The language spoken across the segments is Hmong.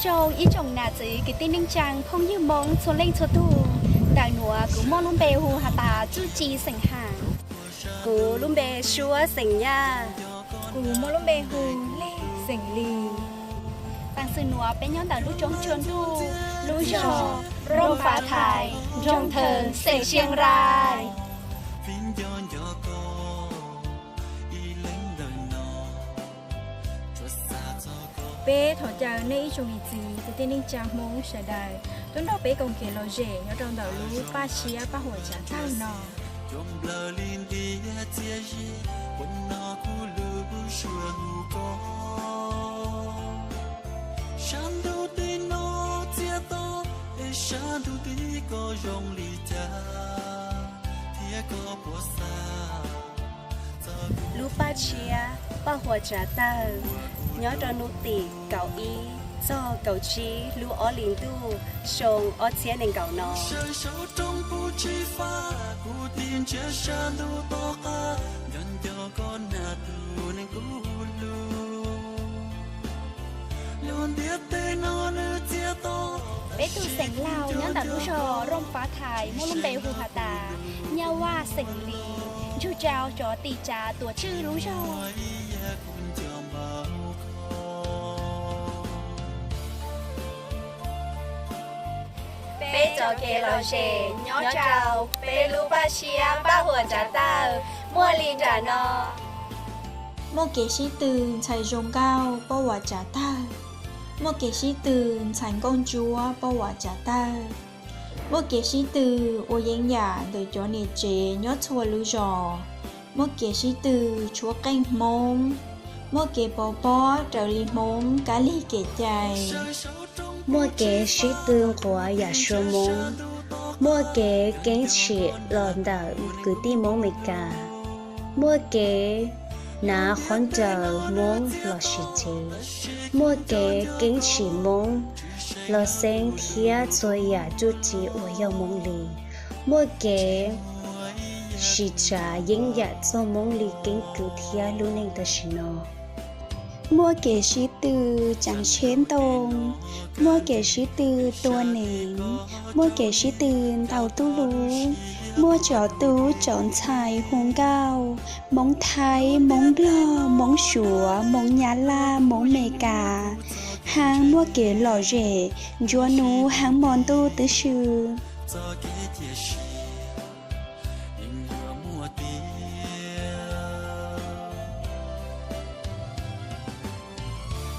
Zoo ib tsoom nam txiv kwv tij neej tsaa phooj ywg Moob txhua leej txhua tug, ntawm nuav kuv muaj lub npe hu has tas Txuj Ci xeem Ham. Kuv lub npe Suab xeem Nyaj. Kuv muaj lub npe hu Lej xeem Lis. Taam sim nuav peb nyob ntawm lub roob tsua ntuj, lub zog Rooj Fav Thais, nroog Theej, xeem Siab Nqais. Peb thov caw nej ib tsoom niam txiv kwv tij neej tsaa Hmoob sawv daws tuaj nrog peb koom kev lom zem nyob rau ntawm lub paj tshiab paj huam tsav tawg no. Lub paj tshiab paj huam tsav tawg nyob rau nub tim kaum ib txog kaum tsib lub ob hlis ntuj xyoo ob txhiab nees nkaum no. Peb tug xeem Lauj nyob ntawm lub zog Rooj Fav Thais muaj lub npe hu has tas Nyaj Vaj xeem Lis, ntsug rau cov tim tsav tuam tswj lub zog. Peb txoj kev lom zem nyob rau peb lub paj tshiab paj huam tsav tawg muaj li nram no. Muaj kev sib tw ntxhais zoo nkauj paj huam tsav tawg. Muaj kev sib tw ntxhais nkauj ntsuab paj huam tsav tawg. Muaj kev sib tw ua yeeb yam ntawm cov niam tsev nyob txhua lub zos. Muaj kev sib tw tshuab qeej Hmoob. Muaj kev pov pob raws li Hmoob kab lig kev cai. Muaj kev sib tw nquav yam suav Moob. Muaj kev keeb tshim los ntawm kwv tij Moob Meskas. Muaj kev hnav qhov ncauj Moob los sim tsev. Muaj kev keeb tshim Moob los xeeb thiab txhua yam txuj ci uas yog Moob li. Muaj kev sim tsav yeeb yam txog Moob li keeb kwm thiab lub neej tam sim no. Muaj kev sib tw tseev tsheb ntoo, muaj kev sib tw tua neev, muaj kev sib tw ntaus tub lub, muaj cov tub cov ntxhais hu nkauj, Moob Thaib, Moob Nplog, Moob Suav, Moob Nyab Laj, Moob Meskas, haab muaj kev lom zem ntsua nub haab mo ntuj tib si.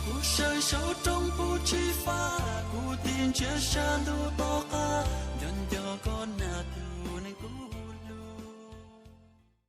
Kuv sawv saum roob pub tsib fab, kuv tig ntsiav sab ntuj tom qab, nco nco koj nag tus neeg kub